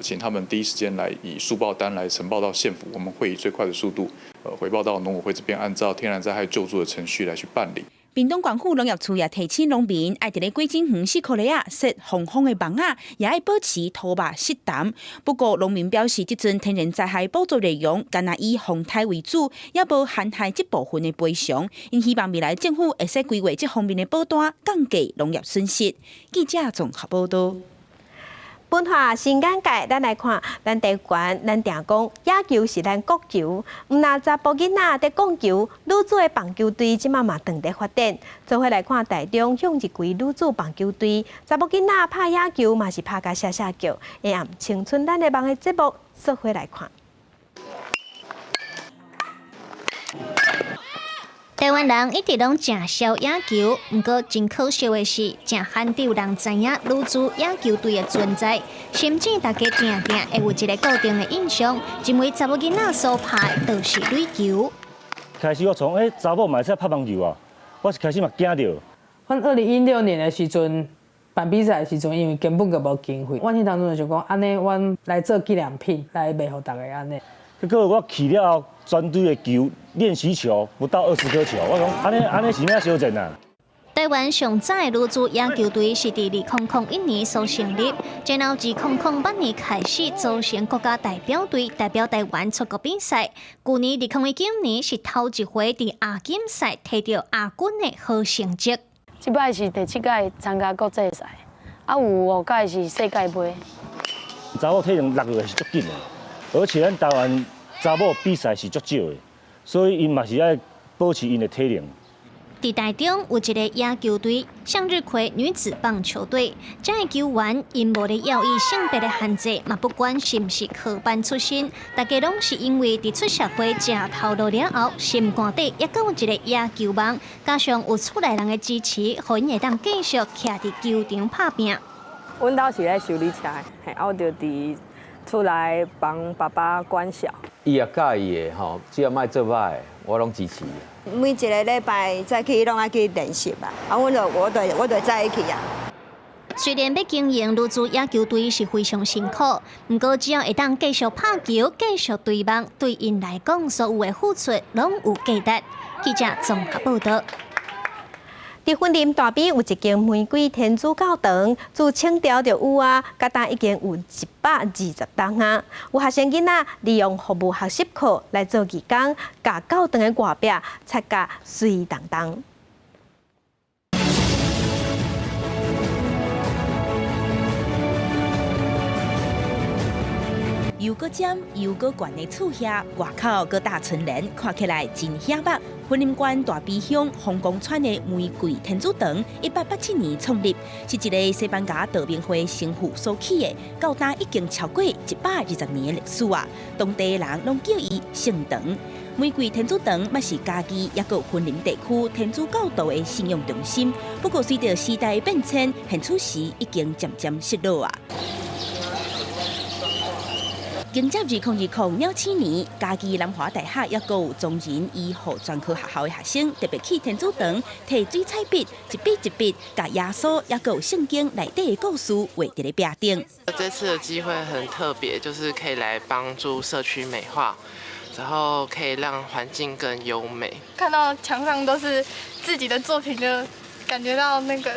請他們第一時間來以速報單來呈報到縣府，我們會以最快的速度，回報到農委會這邊，按照天然災害救助的程序來去辦理。屏東縣府農業處也提醒農民，愛佇咧果子園四箍犁仔設防風的網仔，也愛保持土肉適淡。不過農民表示，這陣天然災害補助內容，干焦以風颱為主，也無寒害這部分的賠償。𪜶希望未來政府會使規劃這方面的保單，降低農業損失。記者綜合報道。文化新眼界，咱來看，咱台灣，咱定講野球是咱國球，毋但查埔囡仔佇講球，女子的棒球隊這馬嘛當咧發展。做伙來看台中向日葵女子棒球隊，查某囡仔拍野球嘛是拍共聲聲叫。下暗青春咱的夢的節目，做伙來看。台灣人一直攏誠痟野球，毋過真可惜的是，誠罕有人知影女子野球隊的存在，甚至大家定定會有一個固定的印象，認為查某囡仔所拍的就是壘球。開始我從查某嘛會使拍棒球啊，我是開始嘛驚著。阮2016年的時陣辦比賽的時陣，因為根本就無經費，阮彼當陣就想講，按呢，阮來做紀念品來賣予大家按呢。結果我去了後，全隊的球練習球不到20顆球，我講按呢按呢是啥相戰啊？台灣上早的女子野球隊是佇2001年所成立，然後自2008年開始組成國家代表隊，代表台灣出國比賽。舊年2019年是頭一回佇亞錦賽摕著亞軍的好成績。這擺是第7屆參加國際賽，啊有5屆是世界盃。查某體能落落來是足緊的，而且咱台灣查某比賽是足少的，所以𪜶嘛是愛保持𪜶的體能。佇台中有一個野球隊——向日葵女子棒球隊，這个球員𪜶無咧要以性別的限制，嘛不管是毋是科班出身，大家攏是因為佇出社會食頭路了後，心肝底猶閣有一個野球夢，加上有厝內人的支持，予𪜶會當繼續徛佇球場拍拚。阮兜是咧修理車的，嘿，啊，我就佇厝內幫爸爸管小。伊也佮意的吼，只要莫做歹，我攏支持。每一个禮拜早起攏愛去練習啊，啊，阮就我就我就早起去啊。雖然欲經營女子野球隊是非常辛苦，毋過只要會當繼續拍球、繼續追夢，對𪜶來講，所有的付出攏有價值。記者綜合報道。佇雲林大埤有一間玫瑰天主教堂，自清朝就有啊，到今已經有120冬啊。有學生囡仔利用服務學習課來做義工，共教堂的外壁擦甲媠當當。又閣尖又閣懸的厝遐，外口閣貼春聯，看起來真顯目。雲林縣大埤鄉風光村的玫瑰天主堂，1887年創立，是一个西班牙道明會神父所起的，到今已經超過120年的歷史啊！當地人攏叫伊聖堂。玫瑰天主堂嘛是嘉義抑閣雲林地區天主教徒的信仰中心。不過隨著時代變遷，現此時已經漸漸失落啊。迎接2020鳥鼠年，嘉義南華大學抑閣有中仁醫護專科學校的學生，特別去天主堂提水彩筆，一筆一筆，共耶穌抑閣有聖經內底的故事畫佇咧壁頂。這次的機會很特別，就是可以來幫助社區美化，然後可以讓環境更優美。看到牆上都是自己的作品，就感覺到那個，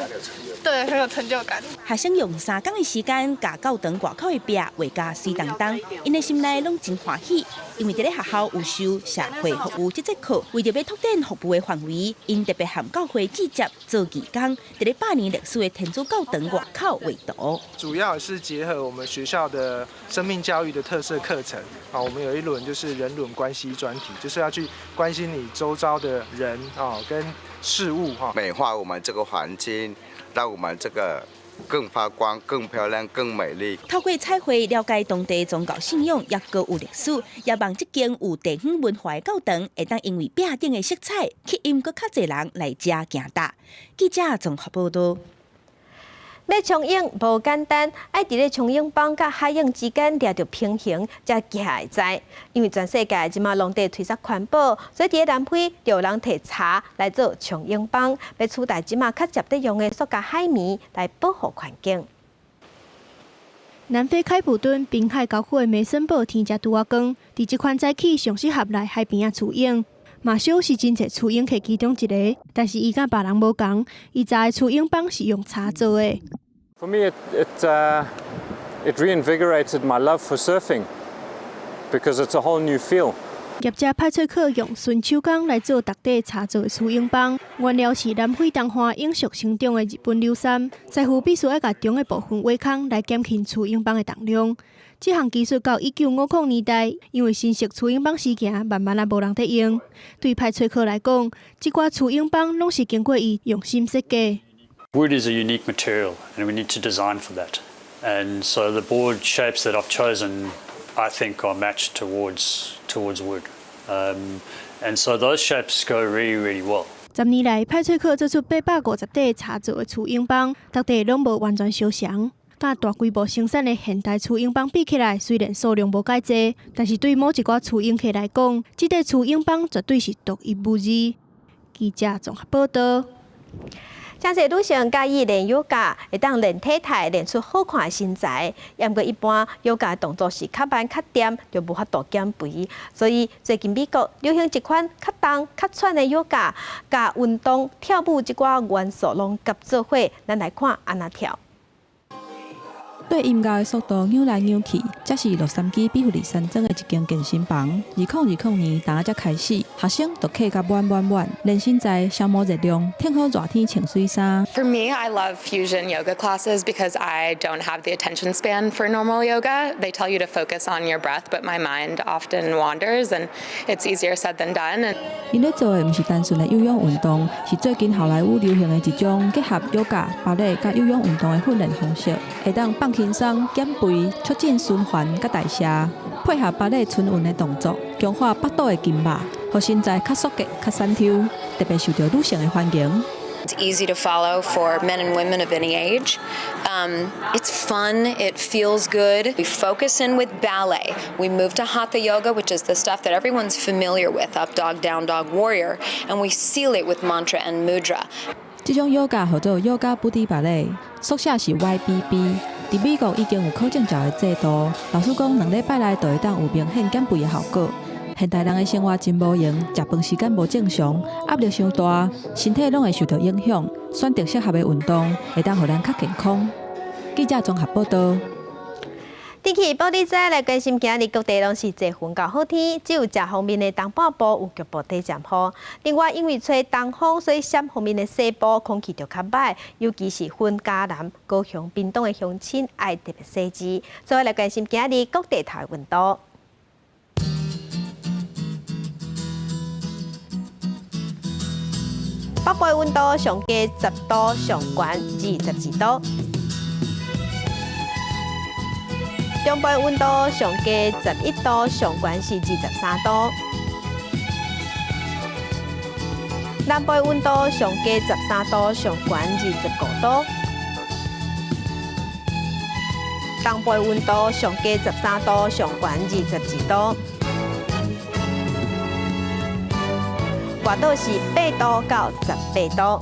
對，很有成就感。學生用3工的時間，共教堂外口的壁畫甲媠當當，𪜶的心內攏真歡喜，因為佇咧學校有修社會服務這節課，為著欲拓展服務的範圍，𪜶特別和教會直接做義工，佇咧100年歷史的天主教堂外口畫圖。主要是結合我們學校的生命教育的特色課程啊，我們有一輪就是人倫關係專題，就是要去關心你周遭的人啊跟事物哈，美化我們這個環境，讓我們這個更發光、更漂亮、更美麗。透過彩繪了解當地宗教信仰，抑閣有歷史，也望這間有地方文化的教堂，會當因為壁頂的色彩，吸引閣較濟人來遮行踏。記者綜合報道。欲衝湧無簡單，愛佇咧衝湧枋佮海湧之間掠著平衡，才行會知。因為全世界這馬攏佇推捒環保，所以佇咧南非就有人提柴來做衝湧枋，欲取代這馬較捷咧用的塑膠海綿來保護環境。南非開普敦濱海郊區的梅森堡天才拄仔光，佇這款早起上適合來海邊仔出泳。馬修是真濟出泳客其中一个，但是伊佮別人無仝，伊鍘的出泳枋是用柴做的。 For me, it reinvigorated my love for surfing because it's a whole new feel. 業者派翠克用純手工來做逐塊柴做的出泳枋，原料是南非東岸永續成長的日本柳杉，師傅必須愛共長的部分挖空來減輕出泳枋的重量。這項技術到1950年代，因為新式出泳枋時行，慢慢仔無人佇用。對派翠克來講，這寡出泳枋攏是經過伊用心設計。 Wood is a unique material, and we need to design for that. And so the board shapes that I've chosen, I think, are matched towards wood. And so those shapes go really, really well. 10年來，派翠克做出850塊柴做的出泳枋，逐塊攏無完全相仝。佮大規模生產的現代出泳枋比起來，雖然數量無蓋濟，但是對某一寡出泳客來講，這塊出泳枋絕對是獨一無二。記者綜合報道。誠濟女性佮意練瑜伽，會當練體態，練出好看的身材。毋過一般瑜伽動作是較慢較恬，就無法度減肥。所以最近美國流行一款較重、較喘的瑜伽，佮運動、跳舞這寡元素攏夾做伙，咱來看按怎跳。對音樂的速度扭來扭去，這是洛杉磯比弗利山莊的一間健身房。2020年，今才開始，學生就客甲滿滿滿，練身材、消磨熱量，穿好熱天穿媠衫。 For me, I love fusion yoga classes because I don't have the attention span for normal yoga. They tell you to focus on your breath, but my mind often wanders, and it's easier said than done. 𪜶咧做的毋是單純的有氧運動，是最近好萊塢流行的一種結合瑜伽、芭蕾佮有氧運動的訓練方式，會當放輕鬆、減肥、促進循環佮代謝，配合芭蕾純勻的動作，強化腹肚的筋肉，予身材較縮結、較瘦抽，特別受著女性的歡迎。 It's easy to follow for men and women of any age. It's fun. It feels good. We focus in with ballet. We move to hatha yoga, which is the stuff that everyone's familiar with, up dog, down dog, warrior, and we seal it with mantra and mudra. 這種瑜伽號做瑜伽 Booty 芭蕾，縮寫是 YBB。佇美國已經有考證照的制度，老師講2禮拜內就會當有明顯減肥的效果。現代人的生活真無閒，食飯時間無正常，壓力傷大，身體攏會受著影響。選擇適合的運動，會當予咱較健康。記者綜合報道。天氣報你知來關心，今日各地攏是濟雲到好天，只有食方面的東半部有局部短暫雨。另外，因為吹東風，所以陝方面的西部空氣就較䆀，尤其是雲嘉南、高雄、屏東的鄉親愛特別細緻。所以來關心今日各地頭的溫度。北部溫度上低10度，上懸22度。中部溫度上低11度，上懸是23度。南部溫度上低13度，上懸25度。東部溫度上低13度，上懸22度。外島是8度到18度。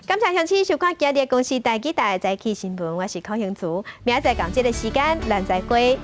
感謝鄉親收看今日的公視台語台早起新聞，我是孔興慈，明仔載仝這个時間，咱再會。